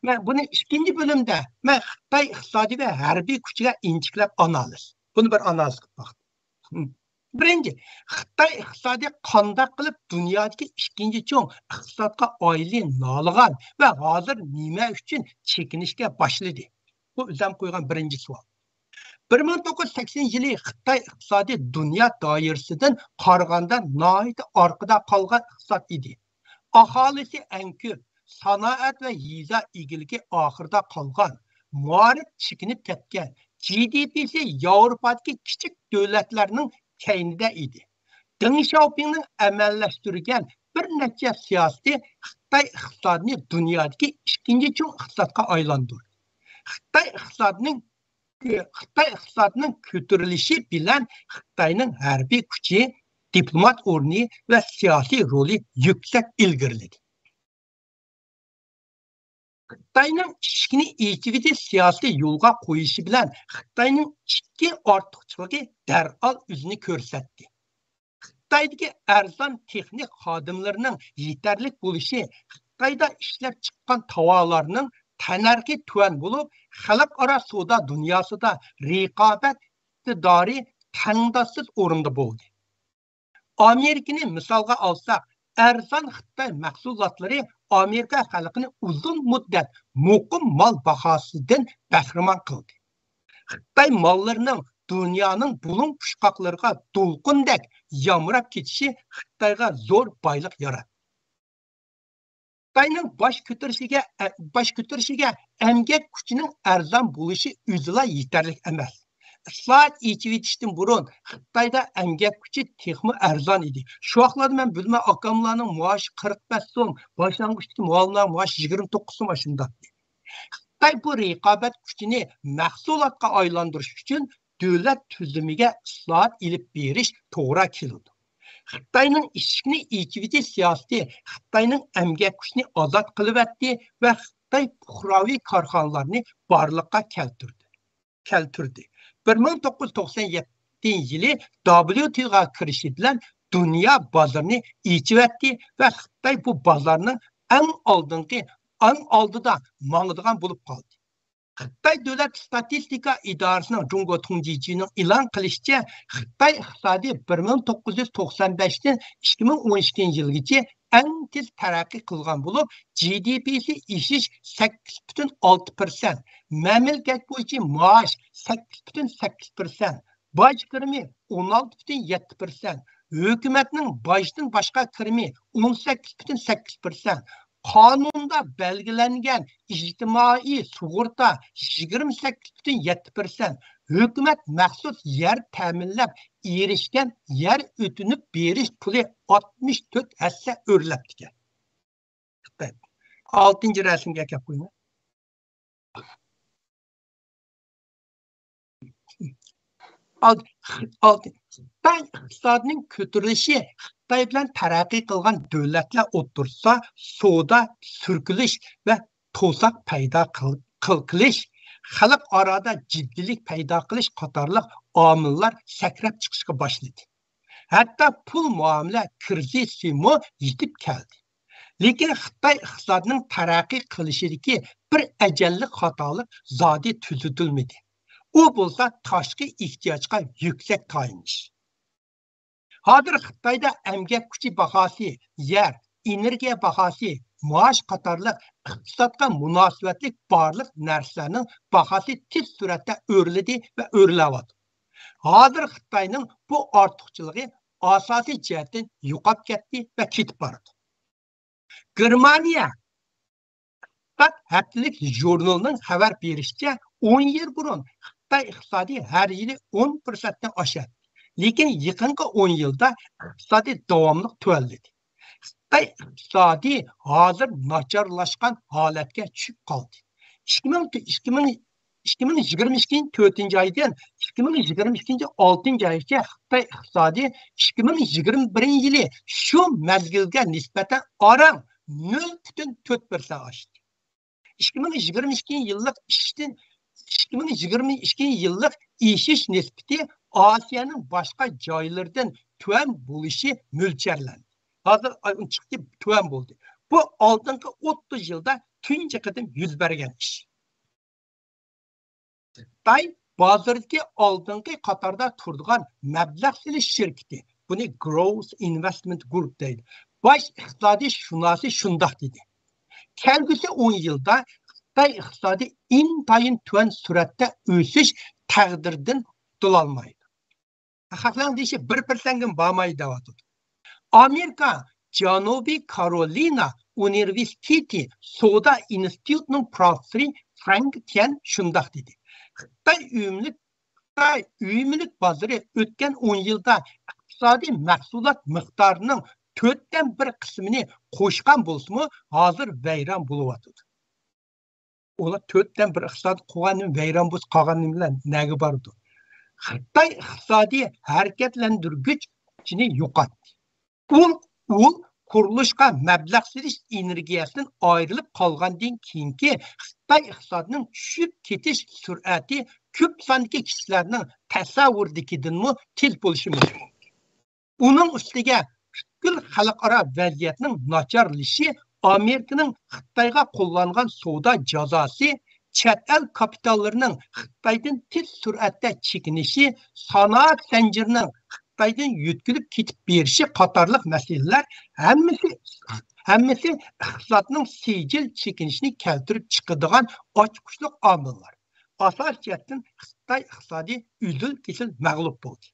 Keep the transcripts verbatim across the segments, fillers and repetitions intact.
مەن بۇنى ئىككىنچى بۆلۈمدە مەن خىتاي ئىقتىسادىي ۋە ھەربىي كۈچىگە ئىنچىكىلەپ ئانالىز، بۇنى بىر ئانالىز قىلىپ باقتىم. بىرىنچى، خىتاي ئىقتىسادى قانداق قىلىپ دۇنيادىكى ئىككىنچى چوڭ ئىقتىسادقا ئايلىنالىغان ۋە ھازىر نېمە ئۈچۈن چېكىنىشكە باشلىدى؟ بۇ ئۆزۈم قويغان بىرىنچى سوئال. بىر مىڭ توققۇز يۈز سەكسىنىنچى يىلى خىتاي ئىقتىسادى دۇنيا دائىرىسىدىن قارىغاندا ناھايىتى ئارقىدا قالغان ئىقتىساد ئىدى. ئاھالىسى ئەڭ كۆپ، سانائەت ۋە يېزا ئىگىلىكى ئاخىرىدا قالغان، مائارىپ چېكىنىپ كەتكەن، جى دى پىسى ياۋروپادىكى كىچىك دۆلەتلەرنىڭ كەينىدە ئىدى. دېڭ شياۋپىڭنىڭ ئەمەلىيلەشتۈرگەن بىر نەچچە سىياسىتى خىتاي ئىقتىسادىنى دۇنيادىكى ئىككىنچى چوڭ ئىقتىسادقا ئايلاندۇردى. خىتاي ئىقتىسادىنىڭ خىتاي ئىقتىسادىنىڭ كۆتۈرۈلۈشى بىلەن خىتاينىڭ ھەربىي كۈچى، دىپلومات ئورنى ۋە سىياسىي رولى يۈكسەك ئىلگىرىلىدى. خىتاينىڭ ئىشىكنى ئېچىۋېتىش سىياسىتى يولغا قويۇشى بىلەن خىتاينىڭ ئىككى ئارتۇقچىلىقى دەرھال ئۆزىنى كۆرسەتتى. خىتايدىكى ئەرزان تېخنىك خادىملىرىنىڭ يېتەرلىك بولۇشى خىتايدا ئىشلەپ چىققان تاۋارلارنىڭ تەننەرخى تۆۋەن بولۇپ، خەلقئارا سودا دۇنياسىدا رىقابەت ئىقتىدارى تەڭداشسىز ئورۇندا بولدى. ئامېرىكىنى مىسالغا ئالساق، ئەرزان خىتاي مەھسۇلاتلىرى ئامېرىكا خەلقىنى ئۇزۇن مۇددەت مۇقىم مال باھاسىدىن بەھرىمەن قىلدى. خىتاي ماللىرىنىڭ دۇنيانىڭ بۇلۇڭ پۇچقاقلىرىغا دولقۇندەك يامراپ كېتىشى خىتايغا زور بايلىق ياراتتى. خىتاينىڭ باش كۆتۈرۈشىگە، باش كۆتۈرۈشىگە ئەمگەك كۈچىنىڭ ئەرزان بولۇشى ئۆزىلا يېتەرلىك ئەمەس. ئىسلاھات، ئېچىۋېتىشتىن بۇرۇن خىتايدا ئەمگەك كۈچى تېخىمۇ ئەرزان ئىدى. شۇ ۋاقىتلاردا مەن بىلىمەن، ئاكاملارنىڭ مائاشى قىرىق بەش سوم، باشلانغۇچتىكى مۇئەللىملەرنىڭ مائاشى يىگىرمە توققۇز سوم ئاشۇنداق. خىتاي بۇ رىقابەت كۈچىنى مەھسۇلاتقا ئايلاندۇرۇش ئۈچۈن دۆلەت تۈزۈمىگە ئىسلاھات ئېلىپ بېرىش توغرا كېلىدۇ. خىتاينىڭ ئىشىكنى ئېچىۋېتىش سىياسىتى خىتاينىڭ ئەمگەك كۈچىنى ئازاد قىلىۋەتتى ۋە خىتاي پۇقراۋى كارخانىلارنى بارلىققا كەلتۈردى. كەلتۈردى. بىر مىڭ توققۇز يۈز توقسان يەتتىنچى يىلى دابليۇ تىئوغا كىرىشى بىلەن دۇنيا بازىرىنى ئېچىۋەتتى ۋە خىتاي بۇ بازارنىڭ ئەڭ ئالدىنقى، ئەڭ ئالدىدا ماڭىدىغان بولۇپ قالدى. خىتاي دۆلەت ستاتىستىكا ئىدارىسىنىڭ جۇڭگو تۇڭجىچىنىڭ ئېلان قىلىشىچە، خىتاي ئىقتىسادى بىر مىڭ توققۇز يۈز توقسان بەشتىن ئىككى مىڭ ئون ئىككىنچى يىلغىچە ئەڭ تېز تەرەققىي قىلغان بولۇپ، جى دى پىسى ئېشىش سەككىز پۈتۈن ئالتە پىرسەنت، مەملىكەت بويىچە مائاش سەككىز پۈتۈن سەككىز پىرسەنت، باج كىرىمى ئون ئالتە پۈتۈن يەتتە پىرسەنت، ھۆكۈمەتنىڭ باجدىن باشقا كىرىمى ئون سەككىز پۈتۈن سەككىز پىرسەنت، قانۇندا بەلگىلەنگەن ئىجتىمائىي سۇغۇرتا يىگىرمە سەككىز پۈتۈن يەتتە پىرسەنت، ھۆكۈمەت مەخسۇس يەر تەمىنلەپ ئېرىشكەن يەر ئۆتۈنۈپ بېرىش پۇلى ئاتمىش تۆت ھەسسە ئۆرلەپتىكەن. ئالتىنچى رەسىمگە كەپ قويۇڭ. ئالتىنچى، خىتاي ئىقتىسادىنىڭ كۆتۈرۈلۈشى خىتاي بىلەن تەرەققىي قىلغان دۆلەتلەر ئوتتۇرىسىدا سودا، سۈركىلىش ۋە توساق پەيدا قىل-، قىل-، قىلىش، خەلق ئارادا جىددىيلىك پەيدا قىلىش قاتارلىق ئامىللار سەكرەپ چىقىشقا باشلىدى. ھەتتا پۇل مۇئامىلە كىرىزىسىمۇ يېتىپ كەلدى. لېكىن خىتاي ئىقتىسادىنىڭ تەرەققىي قىلىشىدىكى بىر ئەجەللىك خاتالىق زادى تۈزىتىلمىدى. ئۇ بولسا تاشقى ئېھتىياجغا يۈكسەك تايىنىش. ھازىر خىتايدا ئەمگەك كۈچى باھاسى، يەر، ئېنېرگىيە باھاسى، مائاش قاتارلىق ئىقتىسادقا مۇناسىۋەتلىك بارلىق نەرسىلەرنىڭ باھاسى تېز سۈرئەتتە ئۆرلىدى ۋە ئۆرلەۋاتىدۇ. ھازىر خىتاينىڭ بۇ ئارتۇقچىلىقى ئاساسىي جەھەتتىن يوقاپ كەتتى ۋە كېتىپ بارىدۇ. گېرمانىيە ئىقتىساد ھەپتىلىك ژۇرنىلىنىڭ خەۋەر بېرىشىچە، ئون يىل بۇرۇن خىتاي ئىقتىسادى ھەر يىلى ئون پىرسەنتتىن ئاشاتتى. لېكىن يېقىنقى ئون يىلدا ئىقتىسادى داۋاملىق تۆۋەنلىدى. خىتاي ئىقتىسادى ھازىر ناچارلاشقان ھالەتكە چۈشۈپ قالدى. ئىككى مىڭ، ئىككى مىڭ، ئىككى مىڭ يىگىرمە ئىككىنچى تۆتىنچى ئايدىن ئىككى مىڭ يىگىرمە ئىككىنچى ئالتىنچى ئايغىچە خىتاي ئىقتىسادى ئىككى مىڭ يىگىرمە بىرىنچى يىلى شۇ مەزگىلگە نىسبەتەن ئاران نۆل پۈتۈن تۆت پىرسەنت ئاشتى. ئىككى مىڭ يىگىرمە ئىككىنچى يىللىق ئىشتىن، ئىككى مىڭ يىگىرمە ئىككىنچى يىللىق ئېشىش نىسبىتى ئاسىيانىڭ باشقا جايلىرىدىن تۆۋەن بولۇشى مۆلچەرلەندى. ھازىر ئاي-، ئۇنچىقى تۆۋەن بولدى. بۇ ئالدىنقى ئوتتۇز يىلدا تۇنجى قېتىم يۈز بەرگەن ئىش. خىتاي بازىرىدىكى ئالدىنقى قاتاردا تۇرىدىغان مەبلەغ سېلىش شىركىتى، بۇنى Growth Investment Group دەيدۇ. باش ئىقتىسادىي شۇناسى شۇنداق دېدى: كەلگۈسى ئون يىلدا خىتاي ئىقتىسادى ئىنتايىن تۆۋەن سۈرئەتتە ئۆسۈش تەقدىرىدىن قۇتۇلالمايدۇ. خەقلەرنىڭ دېيىشى بىر پىرسەنتكىمۇ بارمايدۇ دەۋاتىدۇ. ئامېرىكا جەنۇبىي كارولىنا ئۇنىۋېرسىتېتى سودا ئىنستىتۇتىنىڭ پروفېسسورى فرانك تيەن شۇنداق دېدى: خىتاي ئۆي مۈلۈك، خىتاي ئۆي مۈلۈك بازىرى ئۆتكەن ئون يىلدا ئىقتىسادىي مەھسۇلات مىقدارىنىڭ تۆتتىن بىر قىسمىنى قوشقان بولسىمۇ، ھازىر ۋەيران بولۇۋاتىدۇ. ئۇلار تۆتتىن بىر ئىقتىساد قۇرغان نېمە ۋەيران بولسا، قالغان نېمىلەر نەگە بارىدۇ؟ خىتاي ئىقتىسادىي ھەرىكەتلەندۈرگۈچ كۈچىنى يوقاتتى. ئۇ، ئۇ قۇرۇلۇشقا مەبلەغ سېلىش ئېنېرگىيەسىدىن ئايرىلىپ قالغاندىن كېيىنكى خىتاي ئىقتىسادىنىڭ چۈشۈپ كېتىش سۈرئىتى كۆپ ساندىكى كىشىلەرنىڭ تەسەۋۋۇرىدىكىدىنمۇ تېز بولۇشى مۇمكىن. ئۇنىڭ ئۈستىگە پۈتكۈل خەلقئارا ۋەزىيەتنىڭ ناچارلىشىشى، ئامېرىكىنىڭ خىتايغا قوللانغان سودا جازاسى، چەت ئەل كاپىتاللىرىنىڭ خىتايدىن تېز سۈرئەتتە چېكىنىشى، سانائەت زەنجىرىنىڭ خىتايدىن يۆتكىلىپ كېتىپ بېرىشى قاتارلىق مەسىلىلەر ھەممىسى، ھەممىسى ئىقتىسادنىڭ سىجىل چېكىنىشىنى كەلتۈرۈپ چىقىدىغان ئاچقۇچلۇق ئامىللار. ئاساسىي جەھەتتىن خىتاي ئىقتىسادى ئۈزۈل-كېسىل مەغلۇپ بولدى.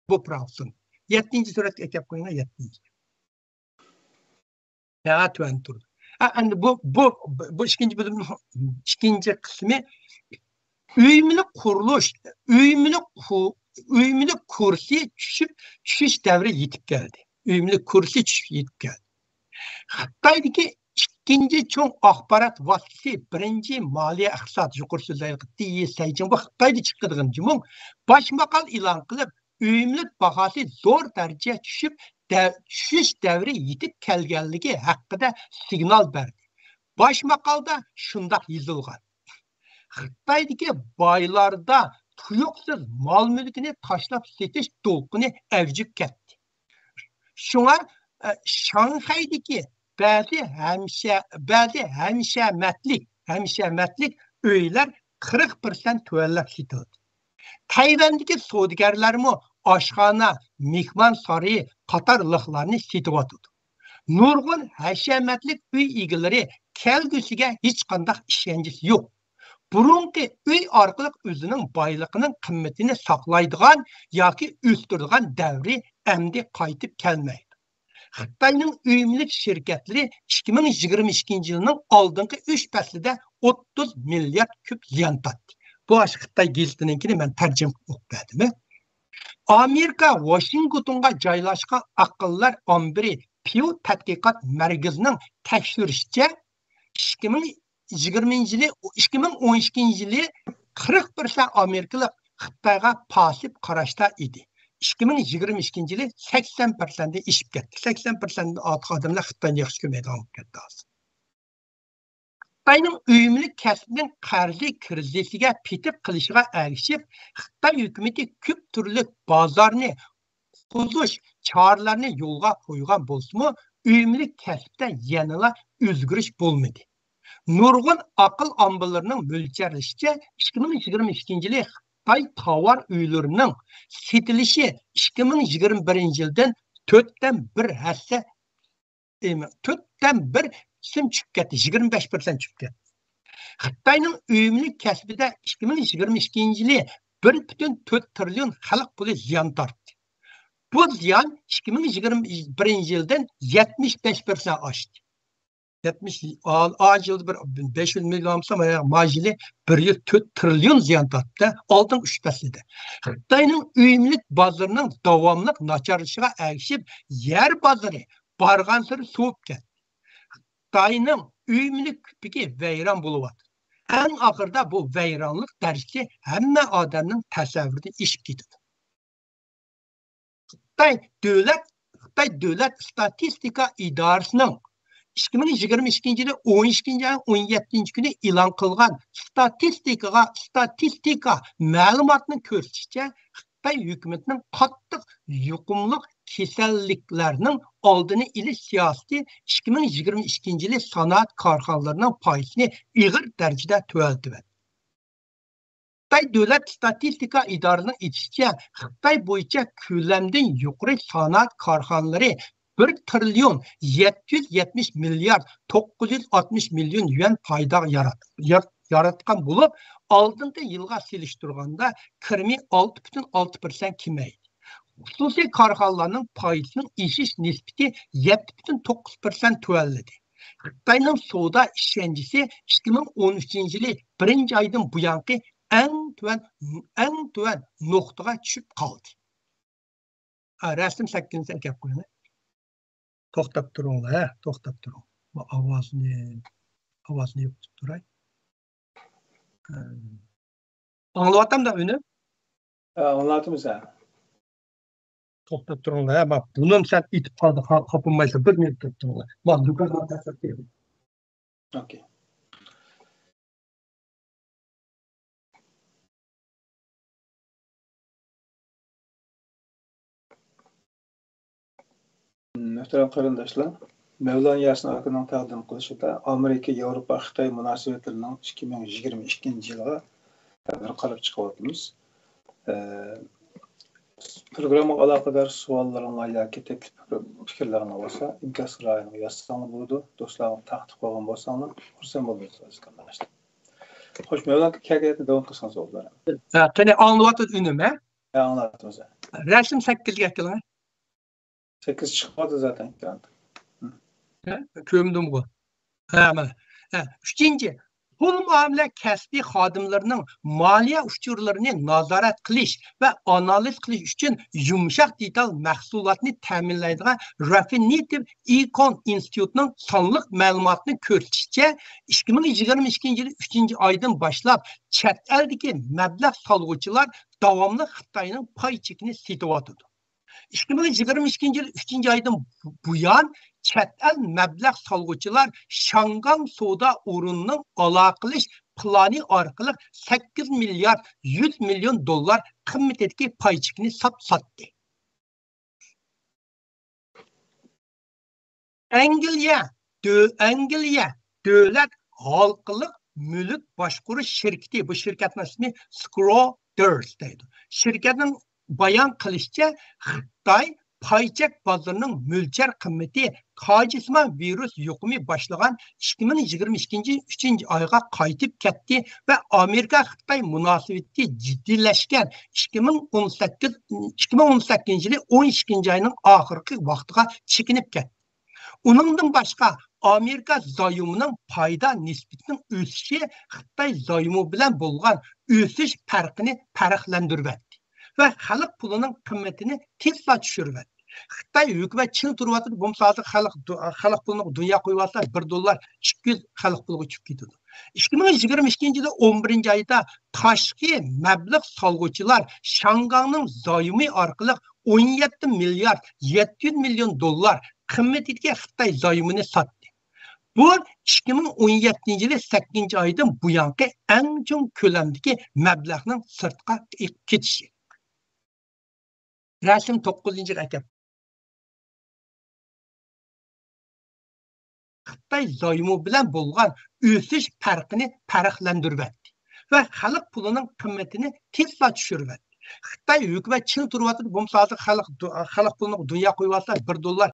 بۇ پروفېسسور. يەتتىنچى سۈرەتكە ئەكەپ قويۇڭ، يەتتىنچى. يا، تۆۋەن تۇرىدۇ. ھە، ئەمدى بۇ، بۇ، بۇ ئىككىنچى بۆلۈمنىڭ ئىككىنچى قىسمى، ئۆي مۈلۈك قۇرۇلۇش، ئۆي مۈلۈك قۇ-، ئۆي مۈلۈك كۇرسى چۈشۈپ، چۈشۈش دەۋرى يېتىپ كەلدى. ئۆي مۈلۈك كۇرسى چۈشۈپ يېتىپ كەلدى. خىتايدىكى ئىككىنچى چوڭ ئاخبارات ۋاسىتىسى، بىرىنچى مالىيە ئىقتىساد، يۇقىرى سۆزلەيدىغان تى سەيجىڭ، بۇ خىتايدا چىقىدىغان جۇمۇڭ باش ماقال ئېلان قىلىپ، ئۆي مۈلۈك باھاسى زور دەرىجە چۈشۈپ، دە-، چۈشۈش دەۋرى يېتىپ كەلگەنلىكى ھەققىدە سىگنال بەردى. باش ماقالدا شۇنداق يېزىلغان: خىتايدىكى بايلاردا تۇيۇقسىز مال مۈلكىنى تاشلاپ سېتىش دولقۇنى ئەۋجىگە كەتتى. شۇڭا، ئە، شاڭخەيدىكى بەزى ھەمشە-، بەزى ھەمشەمەتلىك، ھەمشەمەتلىك ئۆيلەر قىرىق پىرسەنت تۆۋەنلەپ سېتىلدى. تەيۋەندىكى سودىگەرلەرمۇ ئاشخانا، مېھمان سارىيى قاتارلىقلارنى سېتىۋاتىدۇ. نۇرغۇن ھەشەمەتلىك ئۆي ئىگىلىرى كەلگۈسىگە ھېچقانداق ئىشەنچىسى يوق. بۇرۇنقى ئۆي ئارقىلىق ئۆزىنىڭ بايلىقىنىڭ قىممىتىنى ساقلايدىغان ياكى ئۆستۈرىدىغان دەۋرى ئەمدى قايتىپ كەلمەيدۇ. خىتاينىڭ ئۆي مۈلۈك شىركەتلىرى ئىككى مىڭ يىگىرمە ئىككىنچى يىلنىڭ ئالدىنقى ئۈچ پەسلىدە ئوتتۇز مىليارد كۆپ زىيان تارتتى. بۇ ئاشۇ خىتاي گېزىتىنىڭكىنى مەن تەرجىمە قىلىپ ئوقۇپ بەردىم. ئامېرىكا ۋاشىنگتونغا جايلاشقان ئاقىللار ئامبىرى پيۇ تەتقىقات مەركىزىنىڭ تەكشۈرۈشىچە، ئىككى مىڭ يىگىرمىنچى يىلى، ئىككى مىڭ ئون ئىككىنچى يىلى قىرىق پىرسەنت ئامېرىكىلىق خىتايغا پاسسىپ قاراشتا ئىدى. ئىككى مىڭ يىگىرمە ئىككىنچى يىلى سەكسەن پىرسەنتتىن ئېشىپ كەتتى. سەكسەن پىرسەنتتىن ئارتۇق ئادەملەر خىتاينى ياخشى كۆرمەيدىغان بولۇپ كەتتى ھازىر. خىتاينىڭ ئۆي مۈلۈك كەسپىنىڭ قەرزى كىرىزىسىگە پېتىپ قېلىشىغا ئەگىشىپ، خىتاي ھۆكۈمىتى كۆپ تۈرلۈك بازارنى قۇتقۇزۇش چارىلىرىنى يولغا قويغان بولسىمۇ، ئۆي مۈلۈك كەسپىدە يەنىلا ئۆزگىرىش بولمىدى. نۇرغۇن ئاقىل ئامبىرلىرىنىڭ مۆلچەرلىشىچە، ئىككى مىڭ يىگىرمە ئىككىنچى يىلى خىتاي تاۋار ئۆيلىرىنىڭ سېتىلىشى ئىككى مىڭ يىگىرمە بىرىنچى يىلدىن تۆتتىن بىر ھەسسە، ئېم، تۆتتىن بىر قىسىم چۈشۈپ كەتتى، يىگىرمە بەش پىرسەنت چۈشۈپ كەتتى. خىتاينىڭ ئۆي مۈلۈك كەسپىدە ئىككى مىڭ يىگىرمە ئىككىنچى يىلى بىر پۈتۈن تۆت تىرىليون خەلق پۇلى زىيان تارتتى. بۇ زىيان ئىككى مىڭ يىگىرمە بىرىنچى يىلدىن يەتمىش بەش پىرسەنت ئاشتى. يەتمىش، ئا-، ئا يىلدا بىر بەش يۈز مىليون بولسا، مانا، ما يىلى بىر يۈز تۆت تىرىليون زىيان تارتتى، ئالدىنقى ئۈچ پەسىلدە. خىتاينىڭ ئۆي مۈلۈك بازىرىنىڭ داۋاملىق ناچارلىشىشىغا ئەگىشىپ، يەر بازىرى بارغانسېرى سوۋۇپ كەتتى. خىتاينىڭ ئۆي مۈلۈك كۆپۈكى ۋەيران بولۇۋاتىدۇ. ئەڭ ئاخىرىدا بۇ ۋەيرانلىق دەرىجىسى ھەممە ئادەمنىڭ تەسەۋۋۇرىدىن ئېشىپ كېتىدۇ. خىتاي دۆلەت، خىتاي دۆلەت ئىستاتىستىكا ئىدارىسىنىڭ ئىككى مىڭ يىگىرمە ئىككىنچى يىلى ئون ئىككىنچى ئاينىڭ ئون يەتتىنچى كۈنى ئېلان قىلغان ستاتىستىكىغا، ستاتىستىكا مەلۇماتنىڭ كۆرسىتىشىچە، خىتاي ھۆكۈمىتىنىڭ قاتتىق يۇقۇملۇق كېسەللىكلەرنىڭ ئالدىنى ئېلىش سىياسىتى ئىككى مىڭ يىگىرمە ئىككىنچى يىلى سانائەت كارخانىلىرىنىڭ پايدىسىنى ئېغىر دەرىجىدە تۆۋەنلىتىۋەتتى. خىتاي دۆلەت ئىستاتىستىكا ئىدارىسىنىڭ ئېيتىشىچە، خىتاي بويىچە كۆلەمدىن يۇقىرى سانائەت كارخانىلىرى بىر تىرىليون يەتتە يۈز يەتمىش مىليارد توققۇز يۈز ئاتمىش مىليون يۈەن پايدا يارات-، يار-، ياراتقان بولۇپ، ئالدىنقى يىلغا سېلىشتۇرغاندا كىرىمى ئالتە پۈتۈن ئالتە پىرسەنت كېمەيدى. خۇسۇسىي كارخانىلارنىڭ پايدىسىنىڭ ئېشىش نىسبىتى يەتتە پۈتۈن توققۇز پىرسەنت تۆۋەنلىدى. خىتاينىڭ سودا ئىشەنچىسى ئىككى مىڭ ئون ئۈچىنچى يىلى بىرىنچى ئايدىن بۇيانقى ئەڭ تۆۋەن، ئەڭ تۆۋەن نۇقتىغا چۈشۈپ قالدى. ھە، رەسىم سەككىزىنچىسىنى ئەكەپ قويۇڭ. توختاپ تۇرۇڭلار، ھە، توختاپ تۇرۇڭ. بۇ ئاۋازنى، ئاۋازنى يوقىتىپ تۇراي. ھە. ئاڭلىۋاتامدا ئۈنۈم؟ ھە، ئاڭلاۋاتىمىز، ھە. توختاپ تۇرۇڭلار، ھە. ما، بۇنىمۇ سەن ئېيتىپ قالدى، خا-، خاپىمايسەن، بىر مىنۇت تۇرۇپ تۇرۇڭلار. ما، دۇكان. ئوكەي. مۆھتەرەم قېرىنداشلار، مەۋلان ياسىن ئاكىنىڭ تەقدىم قىلىشىدا ئامېرىكا، ياۋروپا، خىتاي مۇناسىۋەتلىرىنىڭ ئىككى مىڭ يىگىرمە ئىككىنچى يىلىغا بىر قاراپ چىقىۋاتىمىز. ئە، پروگراممىغا ئالاقىدار سوئاللىرىڭلار ياكى تەكلىپ پىكىرلىرىڭلار بولسا، ئىنكاس رايىنىغا يازساڭلار بولىدۇ. دوستلارغا تارقىتىپ قويغان بولساڭلار، خۇرسەن بولىمىز، ئەزىز قېرىنداشلار. خوش، مەۋلان ئاكا، كەلگەن گەپنى داۋام قىلسىڭىز بولىدۇ. ھە، قېنى، ئاڭلىۋاتىدۇ ئۈنۈم، ھە؟ ھە، ئاڭلاۋاتىمىز، ھە. رەسىم سەككىزگە ئەكىلىڭ. سەككىز چىقىۋاتىدۇ زاتەن ئېكراندا. ھە، كۆرمىدىمغۇ؟ ھە، مانا. ھە، ئۈچىنچى، پۇل مۇئامىلە كەسپى خادىملىرىنىڭ مالىيە ئۇچۇرلىرىنى نازارەت قىلىش ۋە ئانالىز قىلىش ئۈچۈن يۇمشاق دېتال مەھسۇلاتنى تەمىنلەيدىغان رافىنېتىپ ئىكون ئىنستىتۇتىنىڭ سانلىق مەلۇماتىنى كۆرسىتىشىچە، ئىككى مىڭ يىگىرمە ئىككىنچى يىلى ئۈچىنچى ئايدىن باشلاپ چەت ئەلدىكى مەبلەغ سالغۇچىلار داۋاملىق خىتاينىڭ پاي چېكىنى سېتىۋاتىدۇ. ئىككى مىڭ يىگىرمە ئىككىنچى يىل ئۈچىنچى ئايدىن بۇيان چەت ئەل مەبلەغ سالغۇچىلار شياڭگاڭ سودا ئورنىنىڭ ئالاقىلىشىش پىلانى ئارقىلىق سەككىز مىليارد يۈز مىليون دوللار قىممىتىدىكى پاي چېكىنى ساپ ساتتى. ئەنگلىيە، دۆ-، ئەنگلىيە دۆلەت ھالقىلىق مۈلۈك باشقۇرۇش شىركىتى، بۇ شىركەتنىڭ ئىسمى سكرودېرس دەيدۇ. شىركەتنىڭ بايان قىلىشىچە، خىتاي پاي چەك بازىرىنىڭ مۆلچەر قىممىتى كاجىسىمان ۋىرۇس يۇقۇمى باشلىغان ئىككى مىڭ يىگىرمە ئىككىنچى ئۈچىنچى ئايغا قايتىپ كەتتى ۋە ئامېرىكا خىتاي مۇناسىۋىتى جىددىيلەشكەن ئىككى مىڭ ئون سەككىز، ئىككى مىڭ ئون سەككىزىنچى يىلى ئون ئىككىنچى ئاينىڭ ئاخىرقى ۋاقتىغا چېكىنىپ كەتتى. ئۇنىڭدىن باشقا، ئامېرىكا زايومىنىڭ پايدا نىسبىتىنىڭ ئۆسۈشى خىتاي زايومى بىلەن بولغان ئۆسۈش پەرقىنى پەرقلەندۈرۈۋەتتى ۋە خەلق پۇلىنىڭ قىممىتىنى تېزلا چۈشۈرۈۋەتتى. خىتاي ھۆكۈمەت چىڭ تۇرۇۋاتىدۇ، بولمىسا ھازىر خەلق، خەلق پۇلىنى دۇنيا قويۇۋاتسا، بىر دوللار ئىككى يۈز خەلق پۇلىغا چۈشۈپ كېتىدۇ. ئىككى مىڭ يىگىرمە ئىككىنچى يىلى ئون بىرىنچى ئايدا تاشقى مەبلەغ سالغۇچىلار شياڭگاڭنىڭ زايومى ئارقىلىق ئون يەتتە مىليارد يەتتە يۈز مىليون دوللار قىممىتىدىكى خىتاي زايومىنى ساتتى. بۇ ئىككى مىڭ ئون يەتتىنچى يىلى سەككىزىنچى ئايدىن بۇيانقى ئەڭ چوڭ كۆلەمدىكى مەبلەغنىڭ سىرتقا ئېقىپ كېتىشى. رەسىم توققۇزىنچىغا ئەكەپ. خىتاي زايومى بىلەن بولغان ئۆسۈش پەرقىنى پەرقلەندۈرۈۋەتتى ۋە خەلق پۇلىنىڭ قىممىتىنى تېزلا چۈشۈرۈۋەتتى. خىتاي ھۆكۈمەت چىڭ تۇرۇۋاتىدۇ، بولمىسا ھازىر خەلق، خەلق پۇلىنى دۇنيا قويۇۋاتسا، بىر دوللار